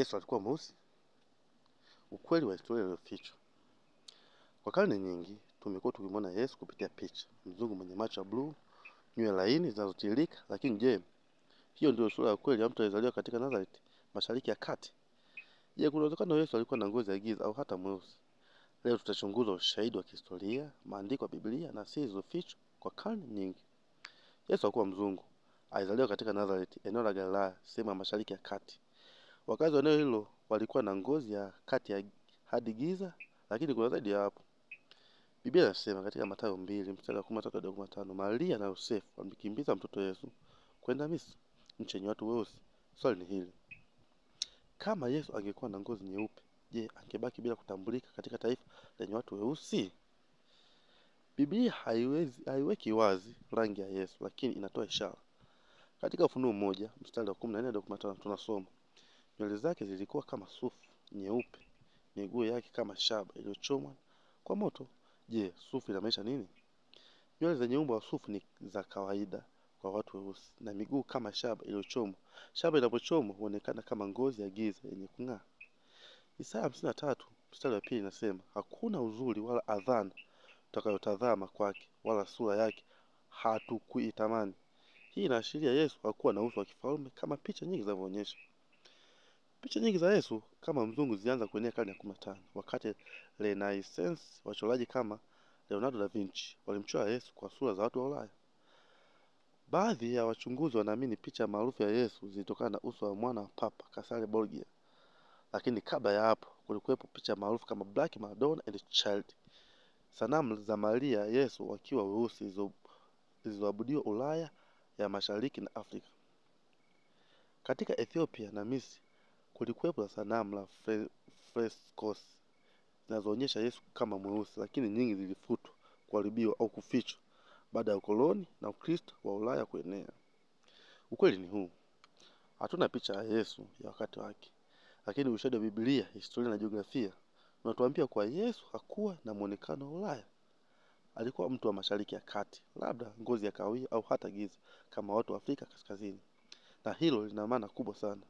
Yesu alikuwa mweusi? Ukweli wa historia iliyofichwa. Kwa karne nyingi tumekuwa tukimwona Yesu kupitia picha, mzungu mwenye macho ya bluu, nywele laini zinazotiririka. Lakini je, hiyo ndio sura ya kweli ya mtu aliyezaliwa katika Nazareti, Mashariki ya Kati? Je, kuna uwezekano Yesu alikuwa na ngozi ya giza au hata mweusi? Leo tutachunguza ushahidi wa kihistoria, maandiko ya Biblia na siri zilizofichwa kwa karne nyingi. Yesu hakuwa mzungu. Alizaliwa katika Nazareti, eneo la Galilaya, sehemu ya Mashariki ya Kati. Wakazi wa eneo hilo walikuwa na ngozi ya kati ya hadi giza, lakini kuna zaidi ya hapo. Biblia inasema katika Mathayo 2 mstari wa 13 hadi 15, Maria na Yosefu walimkimbiza mtoto Yesu kwenda Misri, nchi yenye watu weusi. Swali ni hili: kama Yesu angekuwa na ngozi nyeupe, je, angebaki bila kutambulika katika taifa lenye watu weusi? Biblia haiweki wazi rangi ya Yesu, lakini inatoa ishara. Katika Ufunuo 1 mstari wa 14 hadi 15 tunasoma, nywele zake zilikuwa kama sufu nyeupe, miguu yake kama shaba iliyochomwa kwa moto. Je, sufu inamaanisha nini? Nywele zenye umbo wa sufu ni za kawaida kwa watu weusi, na miguu kama shaba iliyochomwa. Shaba inapochomwa huonekana kama ngozi ya giza yenye kung'aa. Isaya 53 mstari wa 2 inasema, hakuna uzuri wala adhana tutakayotazama kwake, wala sura yake hatukuitamani. Hii inaashiria Yesu hakuwa na uso wa kifalme kama picha nyingi zinavyoonyesha. Picha nyingi za Yesu kama mzungu zilianza kuenea karne ya 15, wakati Renaissance wachoraji kama Leonardo da Vinci walimchora Yesu kwa sura za watu wa Ulaya. Baadhi ya wachunguzi wanaamini picha maarufu ya Yesu zilitokana na uso wa mwana wa Papa Cesare Borgia. Lakini kabla ya hapo kulikuwepo picha maarufu kama Black Madonna and Child, sanamu za Maria Yesu wakiwa weusi zilizoabudiwa Ulaya ya Mashariki na Afrika. Katika Ethiopia na Misri kulikuwepo na sanamu la frescoes zinazoonyesha Yesu kama mweusi, lakini nyingi zilifutwa, kuharibiwa au kufichwa baada ya ukoloni na Ukristo wa Ulaya kuenea. Ukweli ni huu: hatuna picha ya Yesu ya wakati wake, lakini ushahidi wa Biblia, historia na jiografia unatuambia kuwa Yesu hakuwa na muonekano wa Ulaya. Alikuwa mtu wa Mashariki ya Kati, labda ngozi ya kahawia au hata giza kama watu wa Afrika Kaskazini. Na hilo lina maana kubwa sana,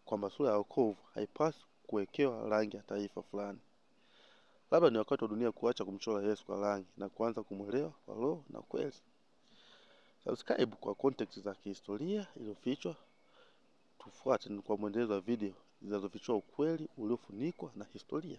kwamba sura ya wokovu haipaswi kuwekewa rangi ya taifa fulani. Labda ni wakati wa dunia kuacha kumchora Yesu kwa rangi na kuanza kumwelewa kwa roho na kweli. Subscribe kwa context za kihistoria iliyofichwa. Tufuate kwa mwendelezo wa video zinazofichua ukweli uliofunikwa na historia.